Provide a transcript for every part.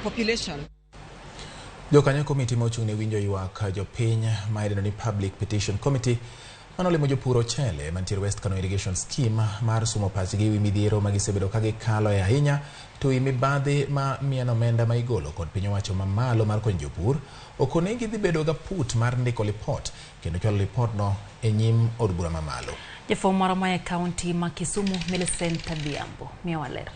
population. Jokanyo komiti ma ochung' ne winjo ywak jopiny ma idendo ni Public Petition Committee mano olimo jopur ochele mantiere West Kano Irrigation Scheme mar sumo pachgi ewi midhiero ma gisebedo ka gikaloe ahinya to wi mibadhi ma mieno omenda ma igolo kod piny owacho mamalo mar konyo jopur okonegi dhi bedo gaput mar ndiko lipot kendo chwalo lipotno e nyim od bura mamalo. Jafwambo moro moa e kaunti ma Kisumu, Millicent Adhiambo, miyowa ler.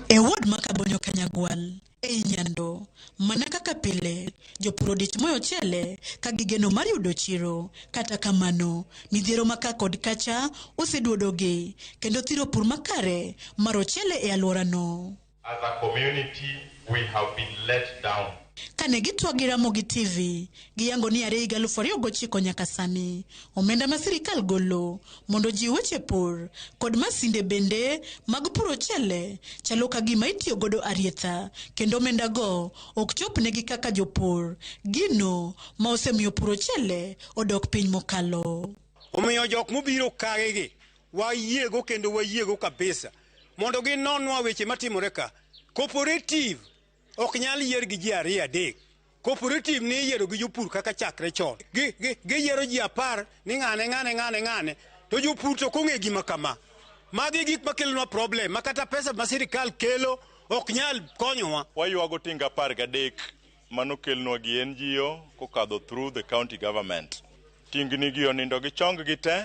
E ward ma Kabonyo Kanyagwal, ei Nyando, mana kaka pile, jopur odich moyo ochele ka gigeno mar yudo chiro. Kata kamano, midhiero ma ka kod kacha oseduodogi kendo thiro pur makare mar ochele e alworano. As a community, we have been let down. Kane gitwak gi Ramogi TV, giyango ni are higa 2009 nyaka sani, omenda ma sirikal golo mondo ojiw weche pur kod masinde bende mag puro ochele chalo ka gima itiyo godo arietha kendo omenda go ok chop negi kaka jopur, gino ma osemiyo puro ochele odok piny mokalo. Omiyo jok mobiro kagegi wayiego kendo wayiego kabisa mondo ginonwa weche matimore ka. Cooperative ok nyal yier gi ji ariyo adek. Cooperative ni iyiero gi jopur kaka chakre chon. Giyiero ji 10 ni ng'ane ng'ane ng'ane ng'ane to jopur to ok ong'e gima kama. Magi gik makelonwa problem ma kata pesa ma sirikal kelo ok nyal konyowa. Waywago tinga 13 manokelnwa gi NGO kokadho through the county government. Tingni gi onindo gi chong gi te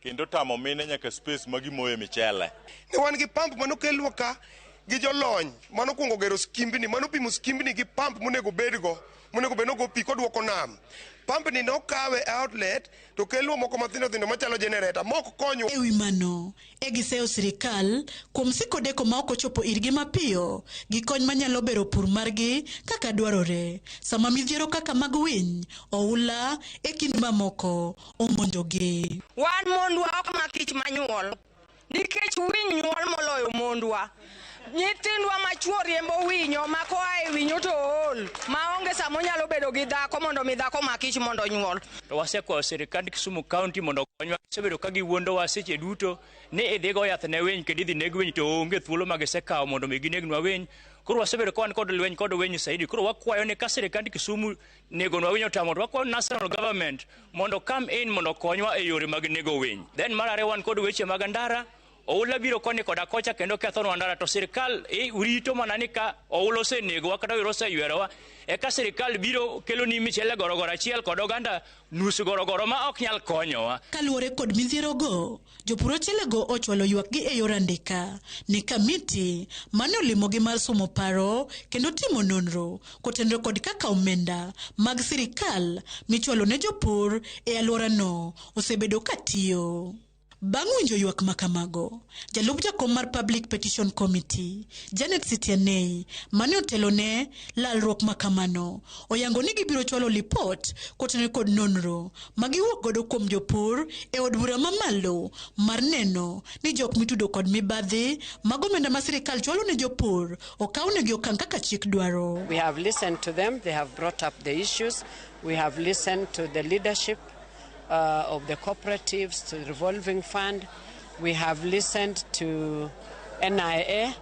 kendo tamo mine nyaka space ma gimoye michele. Ne wan gi pump manokelnwa ka gi jolony manokwongo gero skimbni manopimo skimbni gi pump monego bedgo monego bed nogo pi koduoko nam. Pump ni nokawe e outlet to kelnwa moko mathindo thindo machalo generator mok konywa. E wi mano, e giseyo sirikal kuom siko deko ma ok ochopo irgi mapiyo gi kony manyalo bero pur margi kaka dwarore sama midhiero kaka mag winy, oula e kind mamoko omonjogi. Wan mondwa ok mak ich manyuol nikech winy nyuol moloyo mondwa. Nyithindwa machuo riembo winyo ma koa e winyo to ool maonge sama onyalo bedo gi dhako mondo mi dhako mak ich mondo onyuol. To wasekwayo sirikand Kisumu County mondo okonywa. Gisebedo ka giwuondowa seche duto ni idhi go yath ne winy kendo idhi neg winy to onge thuolo ma gisekawo mondo mi ginegnwa winy. Koro wasebedo ka wan kod lweny kod winy saidi. Koro wakwayo ni ka sirikand Kisumu negonwa winy otamo to wakwayo national government mondo come in mondo okonywa e yore mag nego winy. Then mar ariyo wan kod weche mag ndara. Oula biro koni koda kocha kendo kethonwa ndara to sirikal rito mana ni ka oula osenegowa kata oira oseywerowa eka sirikal biro keloni michele gorogoro achiel kod oganda nus gorogoro ma ok nyal konyowa. Kaluwore kod midhierogo, jopur ochelego ochwalo ywakgi e yor andika ne kamiti mane olimogi mar somo paro kendo timo nonro kotenore kod kaka omenda mag sirikal michwalo ne jopur e alworano osebedo ka tiyo. Bang' winjo ywak ma kamago, jalup jakom mar Public Petition Committee, Janet Sitienei, mane otelone lalruok ma kamano, oyango ni gibiro chwalo lipot kotenore kod nonro ma giwuok godo kuom jopur e od bura mamalo mar neno ni jok mitudo kod mibadhi mag omenda ma sirikal chwalo ne jopur okawnegi okang' kaka chik dwaro. We have listened to them, they have brought up the issues. We have listened to the leadership of the cooperatives, to the revolving fund. We have listened to NIA,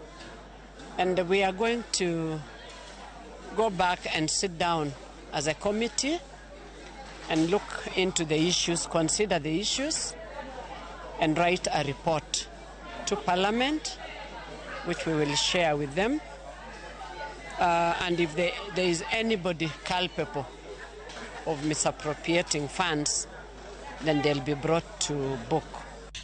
and we are going to go back and sit down as a committee and look into the issues, consider the issues, and write a report to Parliament, which we will share with them. And if there is anybody culpable of misappropriating funds, then they'll be brought to book.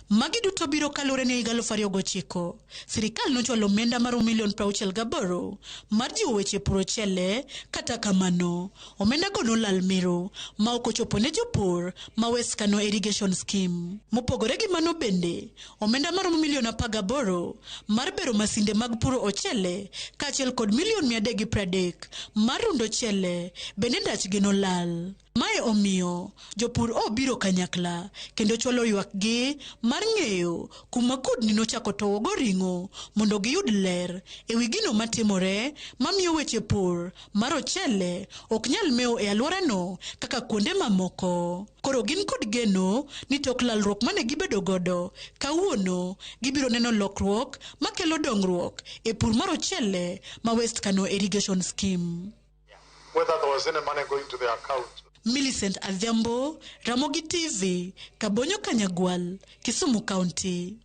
Magi duto biro kaluwore ni higa 2009, sirikal nochwalo omenda maromo milion 68 mar jiwo weche pur ochele. Kata kamano, omenda go nolal miru ma ok ochopo ne jopur ma West Kano Irrigation Scheme. Mopogore gi mano bende, omenda maromo milion 18 mar bero masinde mag puro ochele kaachiel kod milion 330 mar rundo ochele bende ndachgi nolal. Mae omiyo jopur obiro kanyakla kendo chwalo ywakgi mar ng'eyo kuma kudni nochako towogo ring'o mondo giyud ler ewi gino matimore mamiyo weche pur mar ochele ok nyal mewo e alworano kaka kuonde mamoko. Koro gin kod geno ni tok lalruok mane gibedo godo kawuono gibiro neno lokruok makelo dongruok e pur mar ochele ma West Kano Irrigation Scheme. Whether there was any money going to the account. Millicent Adhiambo, Ramogi TV, Kabonyo Kanyagwal, Kisumu County.